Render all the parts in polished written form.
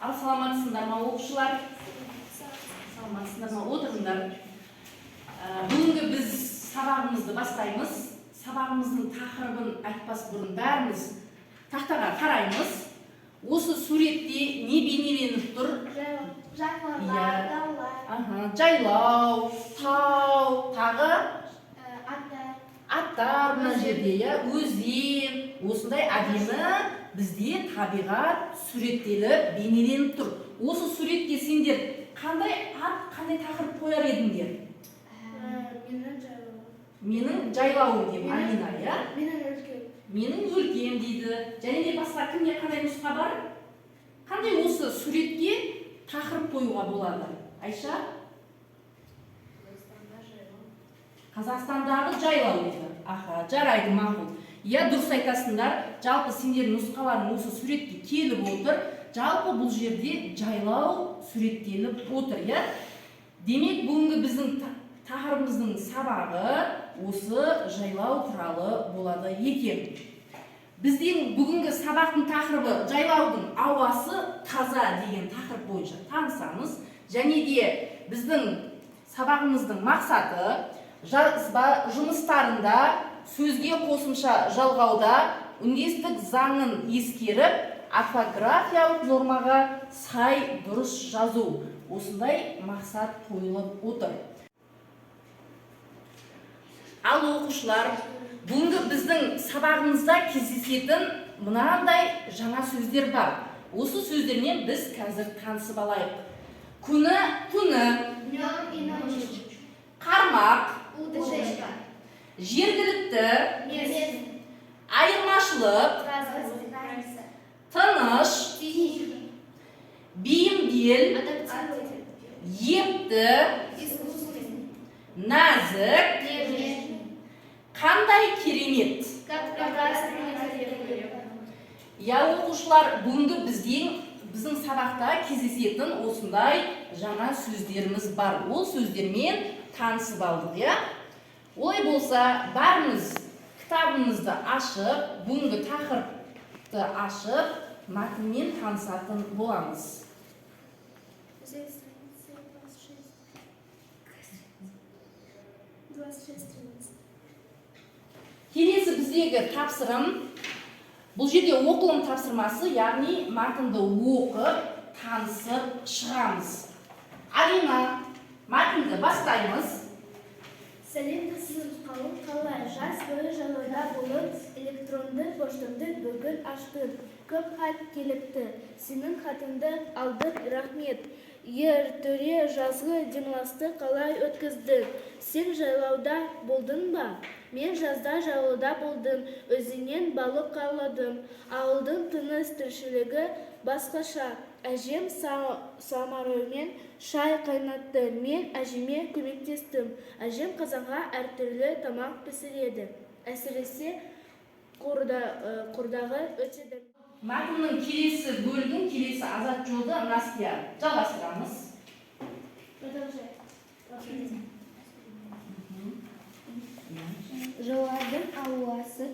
Ал, саламатсыңдар ма, оқушылар? Саламатсыңдар ма? Отырыңдар. Бүгінгі біз сабағымызды бастаймыз. Сабағымыздың тақырыбын айтпас бұрын бәріміз тақтаға қараймыз. Осы суретте не бейнеленіп тұр? Жайлаулар, таулар, Аха, жайлау, тау, тағы аттар. Аттар мына жерде, иә, өзен. Осындай әдемі бізде табиғат суреттеліп, бейнеленіп тұр. Осы суретке сендер қандай ат, қандай тақырып қояр едіңдер? Менің жайлауым. «Менің жайлауым» деп Амина, иә. Менің өлкем. «Менің өлкем» дейді. Және де басқа кімде қандай нұсқа бар? Қандай осы суретке тақырып қоюға болады? Айша? «Қазақстандағы жайлау» дейді. Аха, жарайды, мақұл, иә, дұрыс айтасыңдар. Жалпы, сендердің нұсқаларың осы суретке келіп отыр. Жалпы, бұл жерде жайлау суреттеліп отыр, иә. Демек, бүгінгі біздің тақырыбымыздың сабағы осы жайлау туралы болады екен. Біздің бүгінгі сабақтың тақырыбы «Жайлаудың ауасы таза» деген тақырып бойынша танысамыз. Және де біздің сабағымыздың мақсаты: жазба жұмыстарында сөзге қосымша жалғауда үндестік заңын ескеріп, орфографиялық нормаға сай дұрыс жазу. Осындай мақсат қойылып отыр. Ал, оқушылар, бүгінгі біздің сабағымызда кездесетін мынандай жаңа сөздер бар. Осы сөздермен біз қазір танысып алайық. Күні, түні. Днем и ночью. Қармақ. Удочка. Жергілікті. Местный. Айырмашылық. Разница. Тыныш. Тихий. Бейімдел. Адаптировать. Епті. Искусственный. Нәзік. Нежный. Қандай керемет! Как прекрасно. Иә, оқушылар, бүгінгі біздің сабақта кездесетін осындай жаңа сөздеріміз бар. Ол сөздермен танысып алдық, иә. Олай болса, бәріміз кітабымызды ашып, бүгінгі тақырыпты ашып, мәтінмен танысатын боламыз. Здесь страница 26. 26 страниц. Келесі біздегі тапсырым, бұл жерде оқылым тапсырмасы, яғни мәтінді оқып, танысып шығамыз. Алина, мәтінді бастаймыз. Сәлем, қалың қалай? Жаз бойы жайлауда болып, электронды поштамды бүгін аштым. Көп хат келіпті. Сенің хатыңды алдым, рахмет. Ер Төре, жазғы демалысты қалай өткіздің? Сен жайлауда болдың ба? Мен жазда жайлауда болдым. Өзеннен балық ауладым. Ауылдың тыныс тіршілігі басқаша. Әжем самауырмен шай қайнатты. Мен әжеме көмектестім. Әжем қазанға әртүрлі тамақ пісіреді. Әсіресе қуырдағы өте дәмді. Мәтіннің келесі бөлігін, келесі Азат жолды Настя жалғастырамыз. Продолжай. Жайлаудың ауасы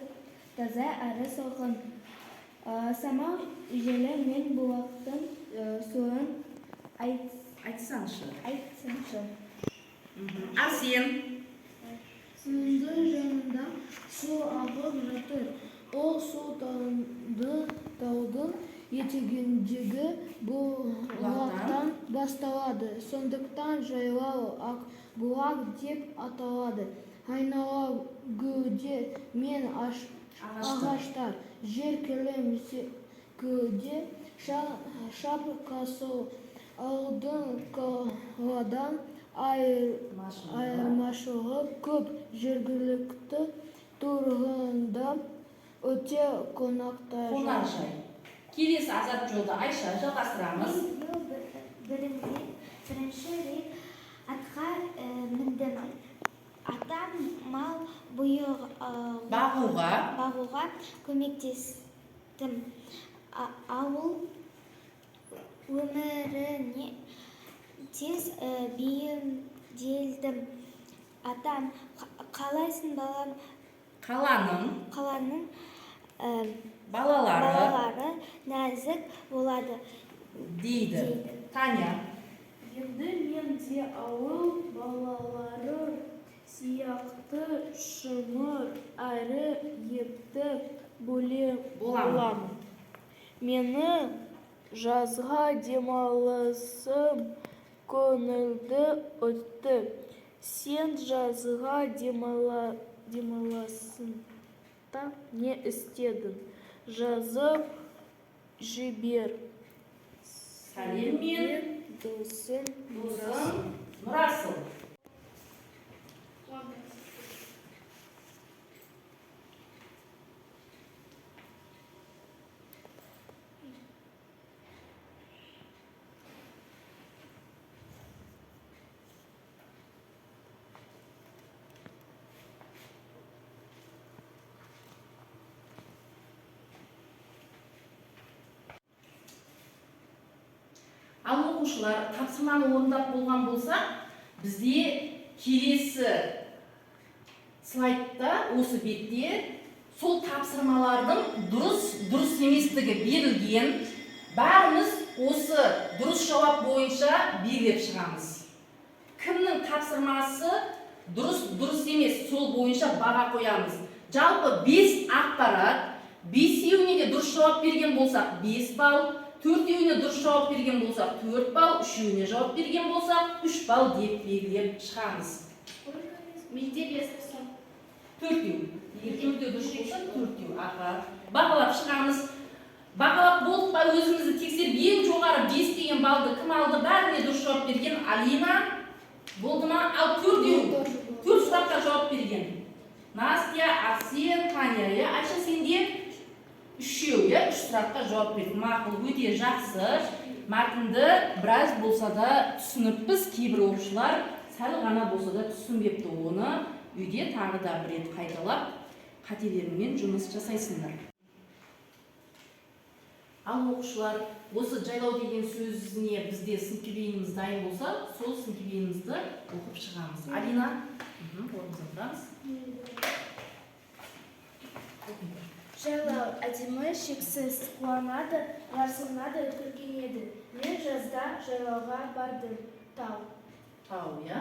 таза әрі салқын. Самал желі мен бұлақтың суын Айтсаңшы. Айтсаңшы. Арсен. Сынды жанында су ағып жатыр. Ол су таудың етегіндегі бұлақтан басталады. Сондықтан жайлау Ақ бұлақ деп аталады. Айнала гүлдер мен Ағаштар. ағаштар. Жер кілем көлде шапкасы. Ауылдың қаладан айырмашылығы көп. Жергілікті тұрғындар өте қонақжай. Қонақжай. Келесі Азат жолды Айша жалғастырамыз. Мен биыл бірінші рет атқа міндім. Атам мал Бағуға. бағуға көмектестім. Ауыл өміріне тез бейімделдім. Атам: «Қалайсың, балам?» Қаланың Қаланың балалары балалары нәзік болады. Дейді. Дейді. Таня. Енді мен де ауыл балалары сияқты шымыр әрі епті Боламын. боламын. Мені жазға демалысым көңілді өтті. Сен жазға демалысында не істедің? Жазып жібер. Сәлеммен, Досың досың Нұрасыл. Ал оқушылар, тапсырманы орындап болған болса, бізде келесі слайдта, осы бетте сол тапсырмалардың дұрыс, дұрыс еместігі берілген. Бәріміз осы дұрыс жауап бойынша белгілеп шығамыз. Кімнің тапсырмасы дұрыс, дұрыс емес, сол бойынша баға қоямыз. Жалпы 5 ақпарат, бесеуіне де дұрыс жауап берген болсақ, 5 балл, төртеуіне дұрыс жауап берген болсақ, 4 балл, үшеуіне жауап берген болсақ, 3 балл деп белгілеп шығамыз. Менде бес болсын. Төртеу. Егер төртеу дұрыс болса, төртеу. Аха. Бағалап шығамыз. Бағалап болдық па, өзімізді тексеріп, ең жоғары 5 деген балды кім алды? Бәріне дұрыс жауап берген Алина. Болды ма? Ал төртеу, төрт сұраққа жауап берген. Настя, Арсен, Таня, иә? Айша, сенде үшеу, иә? Үш сұраққа жауап берді. Мақұл, өте жақсы. Мәтінді біраз болса да түсініппіз. Кейбір оқушылар сәл ғана болса да түсінбепті оны. Үйде тағы да бір рет қайталап, қателеріңмен жұмыс жасайсыңдар. Ал оқушылар, осы жайлау деген сөзіне бізде сынкебейініміз дайын болса, сол сынкебейінімізді оқып шығамыз. Алина, орнымыздан тұрамыз. Жайлау әдемі, шексіз қуанады, жарсынады, көркейеді. Мен жазда жайлауға бардым. Тау. Тау, иә?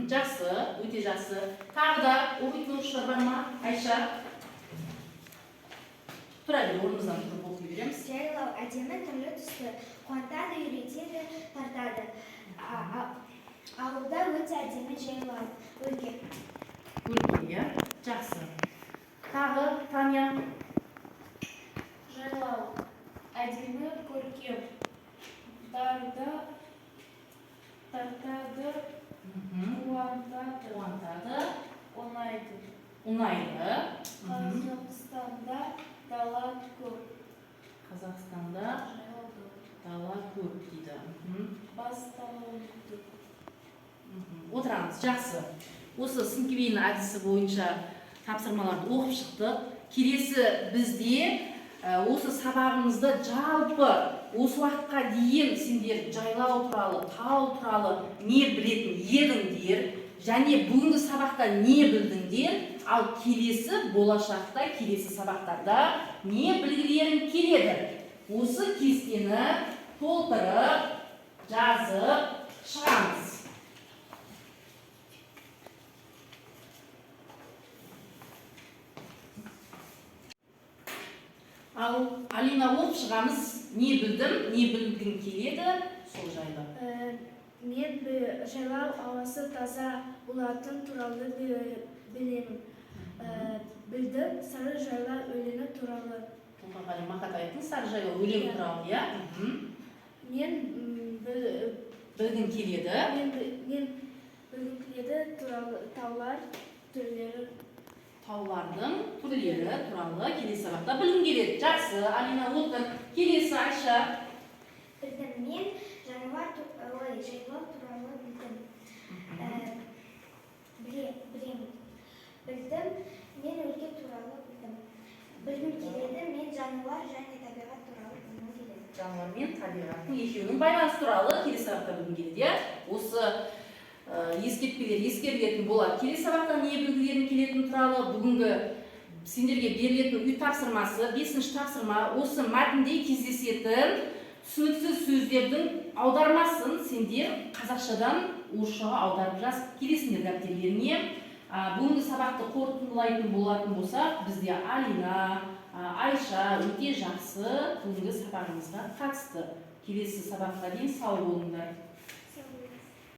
Жақсы, өте жақсы. Тағы да оқитын оқушылар бар ма? Айша. Тұра бер, орнымыздан тұрып оқи береміз. Жайлау әдемі, түрлі түсті, қуантады, үйретеді, тартады. Ауылда өте әдемі жайлау. Өлке. Өлке, иә? Жақсы. Тағы, Таня. Жайлау әдемі, көркем. Дарда тартады, қуантады, Қуантады, ұнайды. ұнайды. Қазақстанда дала көп. Қазақстанда Жайлау көп. дала көп дейді. Басталды. Отырамыз, жақсы. Осы сынкебейін әдісі бойынша тапсырмаларды оқып шықтық. Келесі бізде осы сабағымызда жалпы осы уақытқа дейін сендер жайлау туралы, тау туралы не білетін едіңдер және бүгінгі сабақта не білдіңдер, ал келесі болашақта, келесі сабақтарда не білгілерің келеді. Осы кестені толтырып, жазып шығамыз. Ал Алина, оқып шығамыз. Не білдім, не білгім келеді, сол жайлы. Мен жайлау ауасы таза болатын туралы білемін. Білдім сары жайлау өлеңі туралы. Тоқағали Мақатаевтың сары жайлау өлеңі туралы, иә? Мен Білгім келеді. Мен білгім келеді туралы таулар түрлері. Таулардың түрлері туралы келесі сабақта білгім келеді. Жақсы, Алина, отыр. Келесі Айша. Білдім мен жануар ой, жайлау туралы білдім. Білемін. Білдім мен өлке туралы білдім. Білгім келеді мен жануар және табиғат туралы білгім келеді. Жануар мен табиғаттың екеуінің байланысы туралы келесі сабақта білгім келеді, иә? Осы ескертпелер ескерілетін болады. Келесі сабақта не білгілерің келетіні туралы бүгінгі сендерге берілетін үй тапсырмасы, 5-тапсырма, осы мәтінде кездесетін Түсініксіз сөздердің аудармасын сендер қазақшадан орысшаға аударып жазып келесіңдер дәптерлеріңе. Бүгінгі сабақты қорытындылайтын болатын болсақ, бізде Алина, Айша өте жақсы бүгінгі сабағымызға қатысты. Келесі сабаққа дейін сау болыңдар.